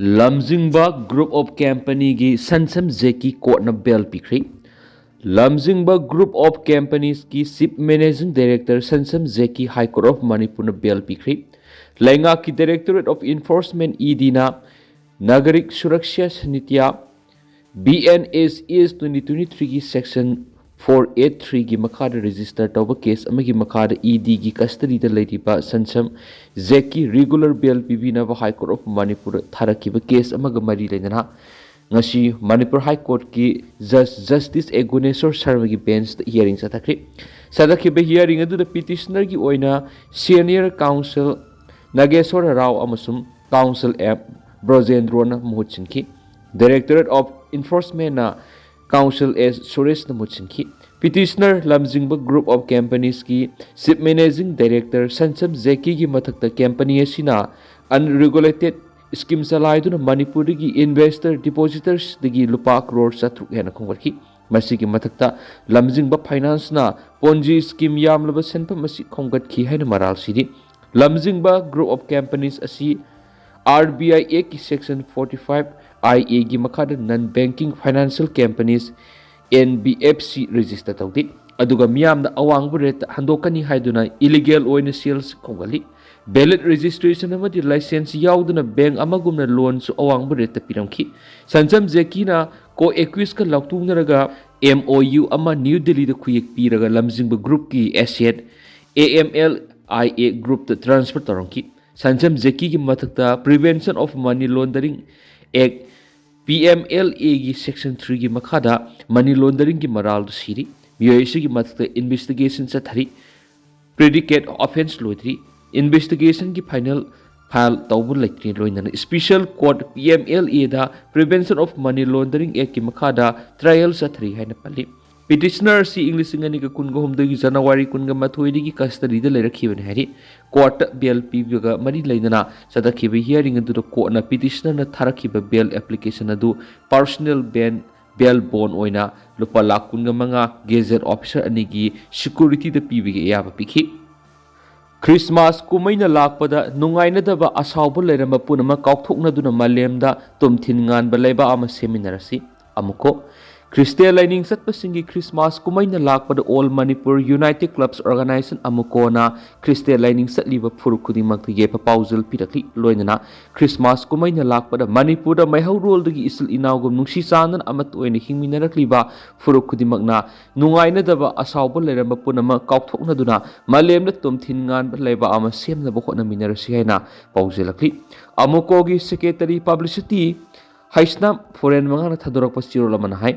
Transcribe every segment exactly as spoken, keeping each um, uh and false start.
ꯂꯝꯖꯤꯡꯕ Group of Companyꯒꯤ ꯁꯟꯁꯝ ꯖꯦꯀꯤ ꯀꯣꯔꯠꯅ ꯕꯦꯜ ꯄꯤꯈ꯭ꯔꯦ꯫ ꯂꯝꯖꯤꯡꯕ Group of Companiesꯀꯤ Chief Managing Director ꯁꯟꯁꯝ ꯖꯦꯀꯤ High Court of Manipurꯅ ꯕꯦꯜ ꯄꯤꯈ꯭ꯔꯦ꯫ ꯂꯩꯉꯥꯛꯀꯤ Directorate of Enforcement, EDꯅ ꯅꯥꯒꯔꯤꯛ ꯁꯨꯔꯛꯁ꯭ꯌꯥ ꯁꯅꯤꯇ꯭ꯌ, BNSS twenty twenty threeꯒꯤ Section four eight threeꯒꯤ ꯃꯈꯥꯗ register ꯇꯧꯕ case ꯑꯃꯒꯤ ꯃꯈꯥꯗ EDꯒꯤ custodyꯗ ꯂꯩꯔꯤꯕ ꯁꯟꯁꯝ ꯖꯦꯀꯤ regular bail ꯄꯤꯕꯤꯅꯕ High Court of Manipurꯗ ꯊꯥꯔꯛꯈꯤꯕ case ꯑꯃꯒ ꯃꯔꯤ ꯂꯩꯅꯅ ꯉꯁꯤ ꯃꯅꯤꯄꯨꯔ High Courtꯀꯤ Judge Justice ꯑꯦ ꯒꯨꯅꯦꯁꯣꯔ ꯁꯔꯃꯒꯤ benchꯇ hearing ꯆꯠꯊꯈ꯭ꯔꯤ꯫ ꯆꯠꯊꯈꯤꯕ hearing ꯑꯗꯨꯗ petitionerꯒꯤ ꯑꯣꯏꯅ senior counsel ꯅꯥꯒꯦꯁꯣꯔ ꯔꯥꯎ ꯑꯃꯁꯨꯡ counsel ꯑꯦꯝ ꯕ꯭ꯔꯣꯖꯦꯟꯗ꯭ꯔꯣꯅ ꯃꯍꯨꯠ ꯁꯤꯟꯈꯤ꯫ Directorate of Enforcementꯅ counsel ꯑꯦꯁ ꯁꯨꯔꯦꯁꯅ ꯃꯍꯨꯠ ꯁꯤꯟꯈꯤ꯫ Petitioner ꯂꯝꯖꯤꯡꯕ Group of Companiesꯀꯤ Chief Managing Director ꯁꯟꯁꯝ ꯖꯦꯀꯤꯒꯤ ꯃꯊꯛꯇ company ꯑꯁꯤꯅ unregulated scheme ꯆꯂꯥꯏꯗꯨꯅ ꯃꯅꯤꯄꯨꯔꯗꯒꯤ investor depositorsꯗꯒꯤ ꯂꯨꯄꯥ ꯀ꯭ꯔꯣꯔ ꯆꯥꯇ꯭ꯔꯨꯛ ꯍꯦꯟꯅ ꯈꯣꯝꯒꯠꯈꯤ꯫ ꯃꯁꯤꯒꯤ ꯃꯊꯛꯇ ꯂꯝꯖꯤꯡꯕ Financeꯅ Ponzi scheme ꯌꯥꯝꯂꯕ ꯁꯦꯟꯐꯝ ꯑꯁꯤ ꯈꯣꯝꯒꯠꯈꯤ ꯍꯥꯏꯅ ꯃꯔꯥꯜ ꯁꯤꯔꯤ꯫ ꯂꯝꯖꯤꯡꯕ Group of Companies ꯑꯁꯤ RBI Actꯀꯤ Section forty five IA ꯒꯤ ꯃꯈꯥꯗ Non Banking Financial Companies, NBFC register ꯇꯧꯗꯦ꯫ ꯑꯗꯨꯒ ꯃꯤꯌꯥꯝꯗ ꯑꯋꯥꯡꯕ rateꯇ ꯍꯟꯗꯣꯛꯀꯅꯤ ꯍꯥꯏꯗꯨꯅ illegal ꯑꯣꯏꯅ shares ꯈꯣꯝꯒꯠꯂꯤ꯫ Valid registration ꯑꯃꯗꯤ license ꯌꯥꯎꯗꯅ bank ꯑꯃꯒꯨꯝꯅ loanꯁꯨ ꯑꯋꯥꯡꯕ rateꯇ ꯄꯤꯔꯝꯈꯤ꯫ ꯁꯟꯁꯝ ꯖꯦꯀꯤꯅ co-accusedꯀ ꯂꯥꯎꯊꯣꯛꯅꯔꯒ MOU ꯑꯃ ꯅ꯭ꯌꯨ ꯗꯤꯜꯂꯤꯗ ꯈꯨꯌꯦꯛ ꯄꯤꯔꯒ ꯂꯝꯖꯤꯡꯕ groupꯀꯤ asset AMLIA groupꯇ transfer ꯇꯧꯔꯝꯈꯤ꯫ ꯁꯟꯁꯝ ꯖꯦꯀꯤꯒꯤ ꯃꯊꯛꯇ Prevention of Money Laundering Act, PMLAꯒꯤ Section threeꯒꯤ ꯃꯈꯥꯗ money launderingꯒꯤ ꯃꯔꯥꯜꯗꯨ ꯁꯤꯔꯤ꯫ ꯃꯤꯑꯣꯏ ꯑꯁꯤꯒꯤ ꯃꯊꯛꯇ investigation ꯆꯠꯊꯔꯤ꯫ Predicate offence ꯂꯣꯏꯗ꯭ꯔꯤ꯫ Investigationꯒꯤ final file ꯇꯧꯕ ꯂꯩꯇ꯭ꯔꯤ꯫ ꯂꯣꯏꯅꯅ Special Court PMLAꯗ Prevention of Money Laundering Actꯀꯤ ꯃꯈꯥꯗ trial ꯆꯠꯊꯔꯤ ꯍꯥꯏꯅ ꯄꯜꯂꯤ꯫ Petitioner ꯑꯁꯤ ꯏꯪ ꯂꯤꯁꯤꯡ ꯑꯅꯤꯒ ꯀꯨꯟꯒ ꯍꯨꯝꯗꯣꯏꯒꯤ January ꯀꯨꯟꯒ ꯃꯥꯊꯣꯏꯗꯒꯤ custodyꯗ ꯂꯩꯔꯛꯈꯤꯕꯅꯤ ꯍꯥꯏꯔꯤ꯫ Courtꯇ bail ꯄꯤꯕꯒ ꯃꯔꯤ ꯂꯩꯅꯅ ꯆꯠꯊꯈꯤꯕ hearing ꯑꯗꯨꯗ courtꯅ petitionerꯅ ꯊꯥꯔꯛꯈꯤꯕ bail application ꯑꯗꯨ personal bail, bail bond ꯑꯣꯏꯅ ꯂꯨꯄꯥ ꯂꯥꯈ ꯀꯨꯟꯒ ꯃꯉꯥ gazette officer ꯑꯅꯤꯒꯤ securityꯗ ꯄꯤꯕꯒꯤ ꯑꯌꯥꯕ ꯄꯤꯈꯤ꯫ ꯈ꯭ꯔꯤꯁꯃꯥꯁ ꯀꯨꯝꯍꯩꯅ ꯂꯥꯛꯄꯗ ꯅꯨꯡꯉꯥꯏꯅꯗꯕ ꯑꯁꯥꯎꯕ ꯂꯩꯔꯝꯕ ꯄꯨꯝꯅꯃꯛ ꯀꯥꯎꯊꯣꯛꯅꯗꯨꯅ ꯃꯥꯂꯦꯝꯗ ꯇꯨꯝꯊꯤꯟ ꯉꯥꯟꯕ ꯂꯩꯕꯥꯛ ꯑꯃ ꯁꯦꯝꯃꯤꯟꯅꯔꯁꯤ꯫ ꯑꯃꯨꯛꯀꯣ, ꯈ꯭ꯔꯤꯁꯇꯤꯌꯥꯟ ꯂꯥꯏꯅꯤꯡ ꯆꯠꯄꯁꯤꯡꯒꯤ ꯈ꯭ꯔꯤꯁꯃꯥꯁ ꯀꯨꯝꯍꯩꯅ ꯂꯥꯛꯄꯗ All Manipur United Clubs Organization, ꯑꯃꯨꯛꯀꯣꯅ ꯈ꯭ꯔꯤꯁꯇꯤꯌꯥꯟ ꯂꯥꯏꯅꯤꯡ ꯆꯠꯂꯤꯕ ꯐꯨꯔꯨꯞ ꯈꯨꯗꯤꯡꯃꯛꯇ ꯌꯥꯏꯐ ꯄꯥꯎꯖꯦꯜ ꯄꯤꯔꯛꯂꯤ꯫ ꯂꯣꯏꯅꯅ ꯈ꯭ꯔꯤꯁꯃꯥꯁ ꯀꯨꯝꯍꯩꯅ ꯂꯥꯛꯄꯗ ꯃꯅꯤꯄꯨꯔꯗ ꯃꯩꯍꯧꯔꯣꯜꯗꯒꯤ ꯏꯆꯤꯜ ꯏꯅꯥꯎꯒꯨꯝ ꯅꯨꯡꯁꯤ ꯆꯥꯟꯅꯅ ꯑꯃꯠꯇ ꯑꯣꯏꯅ ꯍꯤꯡꯃꯤꯟꯅꯔꯛꯂꯤꯕ ꯐꯨꯔꯨꯞ ꯈꯨꯗꯤꯡꯃꯛꯅ ꯅꯨꯡꯉꯥꯏꯅꯗꯕ ꯑꯁꯥꯎꯕ ꯂꯩꯔꯝꯕ ꯄꯨꯝꯅꯃꯛ ꯀꯥꯎꯊꯣꯛꯅꯗꯨꯅ ꯃꯥꯂꯦꯝꯗ ꯇꯨꯝꯊꯤꯟ ꯉꯥꯟꯕ ꯂꯩꯕꯥꯛ ꯑꯃ ꯁꯦꯝꯅꯕ ꯍꯣꯠꯅꯃꯤꯟꯅꯔꯁꯤ ꯍꯥꯏꯅ ꯄꯥꯎꯖꯦꯜꯂꯛꯂꯤ꯫ ꯑꯃꯨꯛꯀꯣꯒꯤ Secretary Publicity ꯍꯩꯁꯅꯥꯝ ꯐꯣꯔꯦꯟ ꯃꯉꯥꯅ ꯊꯥꯗꯣꯔꯛꯄ ꯆꯦꯔꯣꯜ ꯑꯃꯅ ꯍꯥꯏ,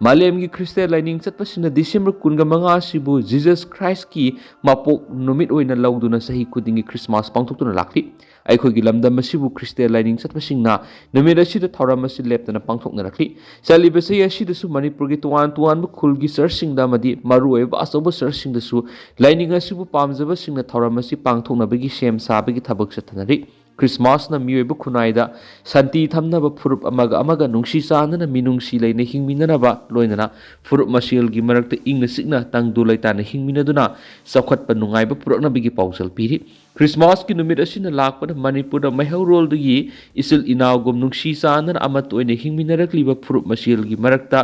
ꯃꯥꯂꯦꯝꯒꯤ ꯈ꯭ꯔꯤꯁꯇꯤꯌꯥꯟ ꯂꯥꯏꯅꯤꯡ ꯆꯠꯄꯁꯤꯡꯅ ꯗꯤꯁꯦꯝꯕꯔ ꯀꯨꯟꯒ ꯃꯉꯥ ꯑꯁꯤꯕꯨ ꯖꯤꯖꯁ ꯈ꯭ꯔꯥꯏꯁꯀꯤ ꯃꯄꯣꯛ ꯅꯨꯃꯤꯠ ꯑꯣꯏꯅ ꯂꯧꯗꯨꯅ ꯆꯍꯤ ꯈꯨꯗꯤꯡꯒꯤ ꯈ꯭ꯔꯤꯁꯃꯥꯁ ꯄꯥꯡꯊꯣꯛꯇꯨꯅ ꯂꯥꯛꯂꯤ꯫ ꯑꯩꯈꯣꯏꯒꯤ ꯂꯝꯗꯝ ꯑꯁꯤꯕꯨ ꯈ꯭ꯔꯤꯁꯇꯤꯌꯥꯟ ꯂꯥꯏꯅꯤꯡ ꯆꯠꯄꯁꯤꯡꯅ ꯅꯨꯃꯤꯠ ꯑꯁꯤꯗ ꯊꯧꯔꯝ ꯑꯁꯤ ꯂꯦꯞꯇꯅ ꯄꯥꯡꯊꯣꯛꯅꯔꯛꯂꯤ꯫ ꯆꯠꯂꯤꯕ ꯆꯍꯤ ꯑꯁꯤꯗꯁꯨ ꯃꯅꯤꯄꯨꯔꯒꯤ ꯇꯣꯉꯥꯟ ꯇꯣꯉꯥꯟꯕ ꯈꯨꯜꯒꯤ ꯆꯔꯆꯁꯤꯡꯗ ꯑꯃꯗꯤ ꯃꯔꯨꯑꯣꯏꯕ ꯑꯆꯧꯕ ꯆꯔꯆꯁꯤꯡꯗꯁꯨ ꯂꯥꯏꯅꯤꯡ ꯑꯁꯤꯕꯨ ꯄꯥꯝꯖꯕꯁꯤꯡꯅ ꯊꯧꯔꯝ ꯑꯁꯤ ꯄꯥꯡꯊꯣꯛꯅꯕꯒꯤ ꯁꯦꯝ ꯁꯥꯕꯒꯤ ꯊꯕꯛ ꯆꯠꯊꯅꯔꯤ꯫ ꯈ꯭ꯔꯤꯁꯃꯥꯁꯅ ꯃꯤꯑꯣꯏꯕ ꯈꯨꯟꯅꯥꯏꯗ ꯁꯥꯟꯇꯤ ꯊꯝꯅꯕ, ꯐꯨꯔꯨꯞ ꯑꯃꯒ ꯑꯃꯒ ꯅꯨꯡꯁꯤ ꯆꯥꯟꯅꯅ ꯃꯤꯅꯨꯡꯁꯤ ꯂꯩꯅ ꯍꯤꯡꯃꯤꯟꯅꯅꯕ, ꯂꯣꯏꯅꯅ ꯐꯨꯔꯨꯞ ꯃꯁꯦꯜꯒꯤ ꯃꯔꯛꯇ ꯏꯪꯅ ꯆꯤꯛꯅ ꯇꯪꯗꯨ ꯂꯩꯇꯥꯅ ꯍꯤꯡꯃꯤꯟꯅꯗꯨꯅ ꯆꯥꯎꯈꯠꯄ ꯅꯨꯡꯉꯥꯏꯕ ꯄꯨꯔꯛꯅꯕꯒꯤ ꯄꯥꯎꯖꯦꯜ ꯄꯤꯔꯤ꯫ ꯈ꯭ꯔꯤꯁꯃꯥꯁꯀꯤ ꯅꯨꯃꯤꯠ ꯑꯁꯤꯅ ꯂꯥꯛꯄꯗ ꯃꯅꯤꯄꯨꯔꯗ ꯃꯩꯍꯧꯔꯣꯜꯗꯒꯤ ꯏꯆꯤꯜ ꯏꯅꯥꯎꯒꯨꯝ ꯅꯨꯡꯁꯤ ꯆꯥꯟꯅꯅ ꯑꯃꯠꯇ ꯑꯣꯏꯅ ꯍꯤꯡꯃꯤꯟꯅꯔꯛꯂꯤꯕ ꯐꯨꯔꯨꯞ ꯃꯁꯦꯜꯒꯤ ꯃꯔꯛꯇ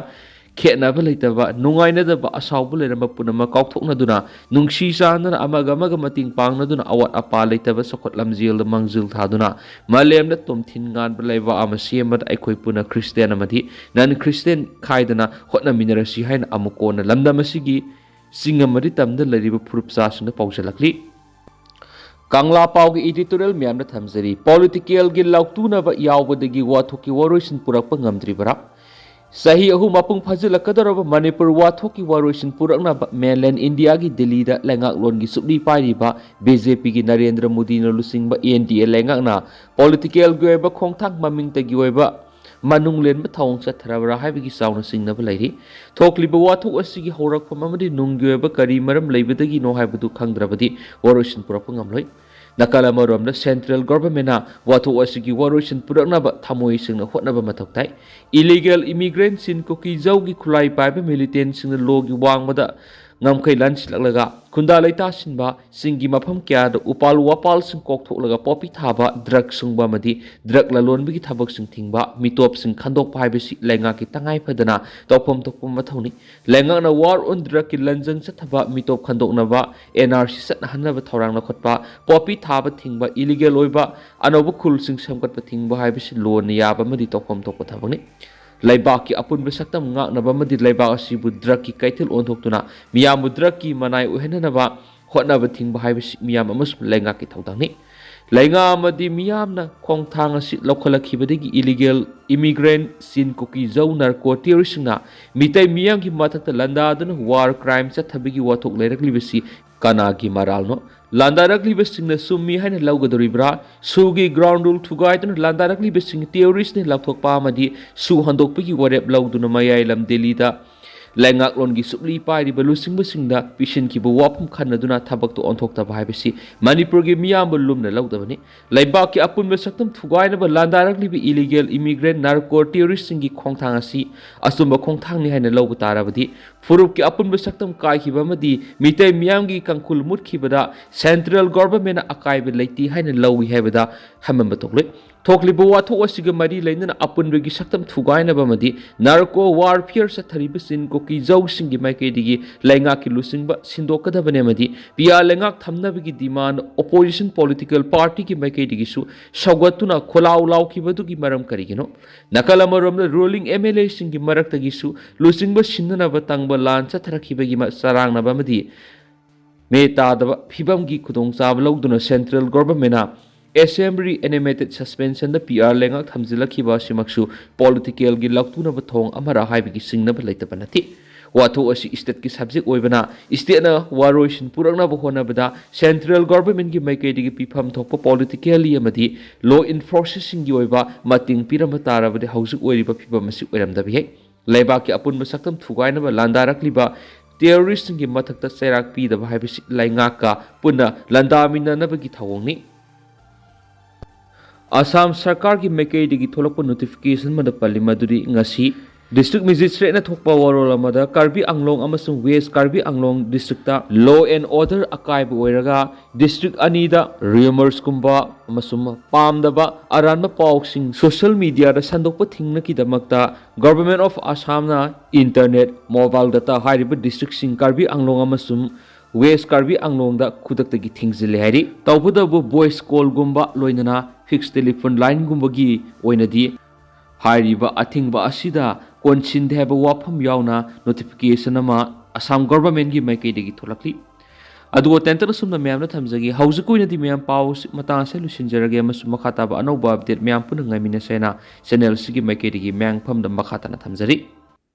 ꯈꯦꯠꯅꯕ ꯂꯩꯇꯕ, ꯅꯨꯡꯉꯥꯏꯅꯗꯕ, ꯑꯁꯥꯎꯕ ꯂꯩꯔꯝꯕ ꯄꯨꯝꯅꯃꯛ ꯀꯥꯎꯊꯣꯛꯅꯗꯨꯅ, ꯅꯨꯡꯁꯤ ꯆꯥꯟꯅꯅ ꯑꯃꯒ ꯑꯃꯒ ꯃꯇꯦꯡ ꯄꯥꯡꯅꯗꯨꯅ, ꯑꯋꯥꯠ ꯑꯄꯥ ꯂꯩꯇꯕ ꯆꯥꯎꯈꯠ ꯂꯝꯖꯦꯜꯗ ꯃꯥꯡꯖꯤꯜ ꯊꯥꯗꯨꯅ, ꯃꯥꯂꯦꯝꯗ ꯇꯣꯝꯊꯤꯟ ꯉꯥꯟꯕ ꯂꯩꯕꯥꯛ ꯑꯃ ꯁꯦꯝꯕꯗ ꯑꯩꯈꯣꯏ ꯄꯨꯟꯅ ꯈ꯭ꯔꯤꯁꯇꯤꯌꯥꯟ ꯑꯃꯗꯤ ꯅꯟ ꯈ꯭ꯔꯤꯁꯇꯤꯌꯥꯟ ꯈꯥꯏꯗꯅ ꯍꯣꯠꯅꯃꯤꯟꯅꯔꯁꯤ ꯍꯥꯏꯅ ꯑꯃꯨꯛ ꯀꯣꯟꯅ ꯂꯝꯗꯝ ꯑꯁꯤꯒꯤ ꯆꯤꯡ ꯑꯃꯗꯤ ꯇꯝꯗ ꯂꯩꯔꯤꯕ ꯐꯨꯔꯨꯞ ꯆꯥꯁꯤꯡꯗ ꯄꯥꯎꯖꯦꯜꯂꯛꯂꯤ꯫ ꯀꯪꯂꯥ ꯄꯥꯎꯒꯤ editorial ꯃꯌꯥꯝꯗ ꯊꯝꯖꯔꯤ꯫ Politicalꯒꯤ ꯂꯥꯎꯇꯨꯅꯕ ꯌꯥꯎꯕꯗꯒꯤ ꯋꯥꯊꯣꯛꯀꯤ ꯋꯥꯔꯣꯏꯁꯤꯟ ꯄꯨꯔꯛꯄ ꯉꯝꯗ꯭ꯔꯤꯕꯔꯥ? ꯆꯍꯤ ꯑꯍꯨꯝ ꯃꯄꯨꯡ ꯐꯥꯖꯤꯜꯂꯛꯀꯗꯧꯔꯕ ꯃꯅꯤꯄꯨꯔ ꯋꯥꯊꯣꯛꯀꯤ ꯋꯥꯔꯣꯏꯁꯤꯟ ꯄꯨꯔꯛꯅꯕ mainland ꯏꯟꯗꯤꯌꯥꯒꯤ ꯗꯤꯜꯂꯤꯗ ꯂꯩꯉꯥꯛꯂꯣꯟꯒꯤ ꯆꯨꯞꯂꯤ ꯄꯥꯏꯔꯤꯕ BJPꯒꯤ ꯅꯔꯦꯟꯗ꯭ꯔ ꯃꯣꯗꯤꯅ ꯂꯨꯆꯤꯡꯕ NDA ꯂꯩꯉꯥꯛꯅ politicalꯒꯤ ꯑꯣꯏꯕ ꯈꯣꯡꯊꯥꯡ ꯃꯃꯤꯡꯇꯒꯤ ꯑꯣꯏꯕ ꯃꯅꯨꯡ ꯂꯦꯟꯕ ꯊꯧꯑꯣꯡ ꯆꯠꯊꯔꯕ꯭ꯔꯥ ꯍꯥꯏꯕꯒꯤ ꯆꯥꯎꯅ ꯆꯤꯡꯅꯕ ꯂꯩꯔꯤ꯫ ꯊꯣꯛꯂꯤꯕ ꯋꯥꯊꯣꯛ ꯑꯁꯤꯒꯤ ꯍꯧꯔꯛꯐꯝ ꯑꯃꯗꯤ ꯅꯨꯡꯒꯤ ꯑꯣꯏꯕ ꯀꯔꯤ ꯃꯔꯝ ꯂꯩꯕꯗꯒꯤꯅꯣ ꯍꯥꯏꯕꯗꯨ ꯈꯪꯗ꯭ꯔꯕꯗꯤ ꯋꯥꯔꯣꯏꯁꯤꯟ ꯄꯨꯔꯛꯄ ꯉꯝꯂꯣꯏ꯫ ꯅꯥꯀꯜ ꯑꯃꯔꯣꯝꯗ central governmentꯅ ꯋꯥꯊꯣꯛ ꯑꯁꯤꯒꯤ ꯋꯥꯔꯣꯏꯁꯤꯟ ꯄꯨꯔꯛꯅꯕ ꯊꯃꯣꯏ ꯁꯦꯡꯅ ꯍꯣꯠꯅꯕ ꯃꯊꯧ ꯇꯥꯏ꯫ Illegal immigrantꯁꯤꯡ ꯀꯨꯀꯤꯖꯧꯒꯤ ꯈꯨꯠꯂꯥꯏ ꯄꯥꯏꯕ militantꯁꯤꯡꯅ lawꯒꯤ ꯋꯥꯡꯃꯗ ꯉꯝꯈꯩ ꯂꯥꯟꯁꯤꯜꯂꯛꯂꯒ ꯈꯨꯟꯗꯥ ꯂꯩꯇꯥꯁꯤꯟꯕ ꯁꯤꯡꯒꯤ ꯃꯐꯝ ꯀꯌꯥꯗ ꯎꯄꯥꯜ ꯋꯥꯄꯥꯜꯁꯤꯡ ꯀꯣꯛꯊꯣꯛꯂꯒ ꯄꯣꯄꯤ ꯊꯥꯕ, ꯗ꯭ꯔꯒ ꯁꯨꯡꯕ ꯑꯃꯗꯤ ꯗ꯭ꯔꯒ ꯂꯂꯣꯟꯕꯒꯤ ꯊꯕꯛꯁꯤꯡ ꯊꯤꯡꯕ, ꯃꯤꯇꯣꯞꯁꯤꯡ ꯈꯟꯗꯣꯛꯄ ꯍꯥꯏꯕꯁꯤ ꯂꯩꯉꯥꯛꯀꯤ ꯇꯉꯥꯏ ꯐꯗꯅ ꯇꯧꯐꯝ ꯊꯣꯛꯄ ꯃꯊꯧꯅꯤ꯫ ꯂꯩꯉꯥꯛꯅ ꯋꯥꯔ ꯑꯣꯟ ꯗ꯭ꯔꯒꯀꯤ ꯂꯟꯖꯪ ꯆꯠꯊꯕ, ꯃꯤꯇꯣꯞ ꯈꯟꯗꯣꯛꯅꯕ, ꯑꯦꯟ ꯑꯥꯔ ꯁꯤ ꯆꯠꯅꯍꯟꯅꯕ ꯊꯧꯔꯥꯡ ꯂꯧꯈꯠꯄ, ꯄꯣꯄꯤ ꯊꯥꯕ ꯊꯤꯡꯕ, ꯏꯂꯤꯒꯦꯜ ꯑꯣꯏꯕ ꯑꯅꯧꯕ ꯈꯨꯜꯁꯤꯡ ꯁꯦꯝꯒꯠꯄ ꯊꯤꯡꯕ ꯍꯥꯏꯕꯁꯤ ꯂꯣꯟꯅ ꯌꯥꯕ ꯑꯃꯗꯤ ꯇꯧꯐꯝ ꯊꯣꯛꯄ ꯊꯕꯛꯅꯤ꯫ ꯂꯩꯕꯥꯛꯀꯤ ꯑꯄꯨꯟꯕ ꯁꯛꯇꯝ ꯉꯥꯛꯅꯕ ꯑꯃꯗꯤ ꯂꯩꯕꯥꯛ ꯑꯁꯤꯕꯨ ꯗ꯭ꯔꯒꯀꯤ ꯀꯩꯊꯦꯜ ꯑꯣꯟꯊꯣꯛꯇꯨꯅ ꯃꯤꯌꯥꯝꯕꯨ ꯗ꯭ꯔꯒꯀꯤ ꯃꯅꯥꯏ ꯑꯣꯏꯍꯟꯅꯅꯕ ꯍꯣꯠꯅꯕ ꯊꯤꯡꯕ ꯍꯥꯏꯕꯁꯤ ꯃꯤꯌꯥꯝ ꯑꯃꯁꯨꯡ ꯂꯩꯉꯥꯛꯀꯤ ꯊꯧꯗꯥꯡꯅꯤ꯫ ꯂꯩꯉꯥꯛ ꯑꯃꯗꯤ ꯃꯤꯌꯥꯝꯅ ꯈꯣꯡꯊꯥꯡ ꯑꯁꯤ ꯂꯧꯈꯠꯂꯛꯈꯤꯕꯗꯒꯤ ꯏꯂꯤꯒꯦꯜ ꯏꯃꯤꯒ꯭ꯔꯦꯟ, ꯆꯤꯟ, ꯀꯨꯀꯤ, ꯖꯧ, ꯅꯥꯔꯀꯣ ꯇꯦꯔꯣꯔꯤꯁꯁꯤꯡꯅ ꯃꯤꯇꯩ ꯃꯤꯌꯥꯝꯒꯤ ꯃꯊꯛꯇ ꯂꯥꯟꯗꯥꯗꯨꯅ ꯋꯥꯔ ꯀ꯭ꯔꯥꯏꯝ ꯆꯠꯊꯕꯒꯤ ꯋꯥꯊꯣꯛ ꯂꯩꯔꯛꯂꯤꯕꯁꯤ ꯀꯅꯥꯒꯤ ꯃꯔꯥꯜꯅꯣ? ꯂꯥꯟꯗꯥꯔꯛꯂꯤꯕꯁꯤꯡꯅ ꯆꯨꯝꯃꯤ ꯍꯥꯏꯅ ꯂꯧꯒꯗꯧꯔꯤꯕ꯭ꯔꯥ? ꯁꯨꯒꯤ ꯒ꯭ꯔꯥꯎꯟ ꯔꯨꯜ ꯊꯨꯒꯥꯏꯗꯨꯅ ꯂꯥꯟꯗꯥꯔꯛꯂꯤꯕꯁꯤꯡ ꯇꯦꯔꯣꯔꯤꯁꯅꯤ ꯂꯥꯎꯊꯣꯛꯄ ꯑꯃꯗꯤ ꯁꯨ ꯍꯟꯗꯣꯛꯄꯒꯤ ꯋꯥꯔꯦꯞ ꯂꯧꯗꯨꯅ ꯃꯌꯥꯏ ꯂꯝ ꯗꯦꯜꯂꯤꯗ ꯂꯩꯉꯥꯛꯂꯣꯟꯒꯤ ꯁꯨꯞꯂꯤ ꯄꯥꯏꯔꯤꯕ ꯂꯨꯆꯤꯡꯕꯁꯤꯡꯗ ꯄꯤꯁꯤꯟꯈꯤꯕ ꯋꯥꯐꯝ ꯈꯟꯅꯗꯨꯅ ꯊꯕꯛꯇ ꯑꯣꯟꯊꯣꯛꯇꯕ ꯍꯥꯏꯕꯁꯤ ꯃꯅꯤꯄꯨꯔꯒꯤ ꯃꯤꯌꯥꯝꯕꯨ ꯂꯨꯝꯅ ꯂꯧꯗꯕꯅꯤ꯫ ꯂꯩꯕꯥꯛꯀꯤ ꯑꯄꯨꯟꯕ ꯁꯛꯇꯝ ꯊꯨꯒꯥꯏꯅꯕ ꯂꯥꯟꯗꯥꯔꯛꯂꯤꯕ ꯏꯂꯤꯒꯦꯜ ꯏꯃꯤꯒ꯭ꯔꯦꯟ, ꯅꯥꯔꯀꯣ ꯇꯦꯔꯣꯔꯤꯁꯁꯤꯡꯒꯤ ꯈꯣꯡꯊꯥꯡ ꯑꯁꯤ ꯑꯆꯨꯝꯕ ꯈꯣꯡꯊꯥꯡꯅꯤ ꯍꯥꯏꯅ ꯂꯧꯕ ꯇꯥꯔꯕꯗꯤ ꯐꯨꯔꯨꯞꯀꯤ ꯑꯄꯨꯟꯕ ꯁꯛꯇꯝ ꯀꯥꯏꯈꯤꯕ ꯑꯃꯗꯤ ꯃꯤꯇꯩ ꯃꯤꯌꯥꯝꯒꯤ ꯀꯥꯡꯈꯨꯜ ꯃꯨꯠꯈꯤꯕꯗ ꯁꯦꯟꯇ꯭ꯔꯦꯜ ꯒꯣꯚꯔꯟꯃꯦꯟꯠꯅ ꯑꯀꯥꯏꯕ ꯂꯩꯇꯦ ꯍꯥꯏꯅ ꯂꯧꯏ ꯍꯥꯏꯕꯗ ꯍꯟꯕ ꯊꯣꯛꯂꯣꯏ꯫ ꯊꯣꯛꯂꯤꯕ ꯋꯥꯊꯣꯛ ꯑꯁꯤꯒ ꯃꯔꯤ ꯂꯩꯅꯅ ꯑꯄꯨꯟꯕꯒꯤ ꯁꯛꯇꯝ ꯊꯨꯒꯥꯏꯅꯕ ꯑꯃꯗꯤ ꯅꯥꯔꯀꯣ ꯋꯥꯔꯐꯤꯌꯔ ꯆꯠꯊꯔꯤꯕꯁꯤꯡ ꯀꯨꯀꯤ ꯖꯧꯁꯤꯡꯒꯤ ꯃꯥꯏꯀꯩꯗꯒꯤ ꯂꯩꯉꯥꯛꯀꯤ ꯂꯨꯆꯤꯡꯕ ꯁꯤꯟꯗꯣꯛꯀꯗꯕꯅꯤ ꯑꯃꯗꯤ ꯄꯤ ꯑꯥꯔ ꯂꯩꯉꯥꯛ ꯊꯝꯅꯕꯒꯤ ꯗꯤꯃꯥꯟ ꯑꯣꯄꯣꯖꯤꯁꯟ ꯄꯣꯂꯤꯇꯤꯀꯦꯜ ꯄꯥꯔꯇꯤꯒꯤ ꯃꯥꯏꯀꯩꯗꯒꯤꯁꯨ ꯁꯧꯒꯠꯇꯨꯅ ꯈꯣꯜꯂꯥꯎ ꯂꯥꯎꯈꯤꯕꯗꯨꯒꯤ ꯃꯔꯝ ꯀꯔꯤꯒꯤꯅꯣ? ꯅꯥꯀꯜ ꯑꯃꯔꯣꯝꯗ ꯔꯨꯂꯤꯡ ꯑꯦꯝ ꯑꯦꯜ ꯑꯦꯁꯤꯡꯒꯤ ꯃꯔꯛꯇꯒꯤꯁꯨ ꯂꯨꯆꯤꯡꯕ ꯁꯤꯟꯅꯅꯕ ꯇꯪꯕ ꯂꯥꯟ ꯆꯠꯊꯔꯛꯈꯤꯕꯒꯤ ꯃ-, ꯆꯔꯥꯡꯅꯕ ꯑꯃꯗꯤ ꯃꯦ ꯇꯥꯗꯕ ꯐꯤꯕꯝꯒꯤ ꯈꯨꯗꯣꯡꯆꯥꯕ ꯂꯧꯗꯨꯅ ꯁꯦꯟꯇ꯭ꯔꯦꯜ ꯒꯣꯚꯔꯟꯃꯦꯟꯠꯅ ꯑꯦꯁꯦꯝꯕ꯭ꯂꯤ ꯑꯦꯅꯤꯃꯦꯇꯦꯗ ꯁꯁꯄꯦꯟꯁꯟꯗ ꯄꯤ ꯑꯥꯔ ꯂꯩꯉꯥꯛ ꯊꯝꯖꯤꯜꯂꯛꯈꯤꯕ ꯑꯁꯤꯃꯛꯁꯨ ꯄꯣꯂꯤꯇꯤꯀꯦꯜꯒꯤ ꯂꯧꯇꯨꯅꯕ ꯊꯣꯡ ꯑꯃꯔ ꯍꯥꯏꯕꯒꯤ ꯆꯤꯡꯅꯕ ꯂꯩꯇꯕ ꯅꯠꯇꯦ꯫ ꯋꯥꯊꯣꯛ ꯑꯁꯤ ꯁ꯭ꯇꯦꯠꯀꯤ ꯁꯕꯖꯦꯛ ꯑꯣꯏꯕꯅ ꯁ꯭ꯇꯦꯠꯅ ꯋꯥꯔꯣꯏꯁꯤꯟ ꯄꯨꯔꯛꯅꯕ ꯍꯣꯠꯅꯕꯗ ꯁꯦꯟꯇ꯭ꯔꯦꯜ ꯒꯣꯚꯔꯟꯃꯦꯟꯠꯀꯤ ꯃꯥꯏꯀꯩꯗꯒꯤ ꯄꯤꯐꯝ ꯊꯣꯛꯄ ꯄꯣꯂꯤꯇꯤꯀꯦꯜꯂꯤ ꯑꯃꯗꯤ ꯂꯣ ꯏꯟꯐꯣꯔꯁꯔꯁꯤꯡꯒꯤ ꯑꯣꯏꯕ ꯃꯇꯦꯡ ꯄꯤꯔꯝꯕ ꯇꯥꯔꯕꯗꯤ ꯍꯧꯖꯤꯛ ꯑꯣꯏꯔꯤꯕ ꯐꯤꯕꯝ ꯑꯁꯤ ꯑꯣꯏꯔꯝꯗꯕ ꯌꯥꯏ꯫ ꯂꯩꯕꯥꯛꯀꯤ ꯑꯄꯨꯟꯕ ꯁꯛꯇꯝ ꯊꯨꯒꯥꯏꯅꯕ ꯂꯥꯟꯗꯥꯔꯛꯂꯤꯕ ꯇꯦꯔꯣꯔꯤꯁꯁꯤꯡꯒꯤ ꯃꯊꯛꯇ ꯆꯩꯔꯥꯛ ꯄꯤꯗꯕ ꯍꯥꯏꯕꯁꯤ ꯂꯩꯉꯥꯛꯀ ꯄꯨꯟꯅ ꯂꯥꯟꯗꯥꯃꯤꯟꯅꯅꯕꯒꯤ ꯊꯧꯑꯣꯡꯅꯤ꯫ ꯑꯁꯥꯝ ꯁꯔꯀꯥꯔꯒꯤ ꯃꯥꯏꯀꯩꯗꯒꯤ ꯊꯣꯛꯂꯛꯄ ꯅꯣꯇꯤꯐꯤꯀꯦꯁꯟ ꯑꯃꯗ ꯄꯜꯂꯤ ꯃꯗꯨꯗꯤ ꯉꯁꯤ District Magistrate-ꯅ ꯊꯣꯛꯄ ꯋꯥꯔꯣꯜ ꯑꯃꯗ, ꯀꯥꯔꯕꯤ ꯑꯪꯂꯣꯡ ꯑꯃꯁꯨꯡ West Karbi ꯑꯪꯂꯣꯡ district-ꯇ law and order ꯑꯀꯥꯏꯕ ꯑꯣꯏꯔꯒ district ꯑꯅꯤꯗ rumours-ꯀꯨꯝꯕ ꯑꯃꯁꯨꯡ ꯄꯥꯝꯗꯕ ꯑꯔꯥꯟꯕ ꯄꯥꯎꯁꯤꯡ social media-ꯗ ꯁꯟꯗꯣꯛꯄ ꯊꯤꯡꯅꯕꯒꯤꯗꯃꯛꯇ Government of Assam-ꯅ internet, mobile data ꯍꯥꯏꯔꯤꯕ district-ꯁꯤꯡ ꯀꯥꯔꯕꯤ ꯑꯪꯂꯣꯡ ꯑꯃꯁꯨꯡ West ꯀꯥꯔꯕꯤ ꯑꯪꯂꯣꯡꯗ ꯈꯨꯗꯛꯇꯒꯤ ꯊꯤꯡꯖꯤꯜꯂꯦ ꯍꯥꯏꯔꯤ꯫ ꯇꯧꯕꯇꯕꯨ voice call-ꯒꯨꯝꯕ ꯂꯣꯏꯅꯅ fixed telephone line-ꯒꯨꯝꯕꯒꯤ ꯑꯣꯏꯅꯗꯤ ꯍꯥꯏꯔꯤꯕ ꯑꯊꯤꯡꯕ ꯑꯁꯤꯗ ꯀꯣꯟꯁꯤꯟꯗꯦ ꯍꯥꯏꯕ ꯋꯥꯐꯝ ꯌꯥꯎꯅ notification ꯑꯃ ꯑꯁꯥꯝ government-ꯀꯤ ꯃꯥꯏꯀꯩꯗꯒꯤ ꯊꯣꯛꯂꯛꯂꯤ꯫ ꯑꯗꯨꯒ ꯇꯦꯟꯇꯛꯅ ꯁꯨꯝꯅ ꯃꯌꯥꯝꯅ ꯊꯝꯖꯒꯦ꯫ ꯍꯧꯖꯤꯛꯀꯤ ꯑꯣꯏꯅꯗꯤ ꯃꯌꯥꯝ ꯄꯥꯎ ꯑꯁꯤ ꯃꯇꯥꯡ ꯑꯁꯤꯗ ꯂꯣꯏꯁꯤꯟꯖꯔꯒꯦ ꯑꯃꯁꯨꯡ ꯃꯈꯥ ꯇꯥꯕ ꯑꯅꯧꯕ update ꯃꯌꯥꯝ ꯄꯨꯟꯅ ꯉꯥꯏꯃꯤꯟꯅꯁꯦꯅ channel ꯑꯁꯤꯒꯤ ꯃꯥꯏꯀꯩꯗꯒꯤ ꯃꯌꯥꯝ ꯃꯐꯝꯗ ꯃꯈꯥ ꯇꯥꯅ ꯊꯝꯖꯔꯤ꯫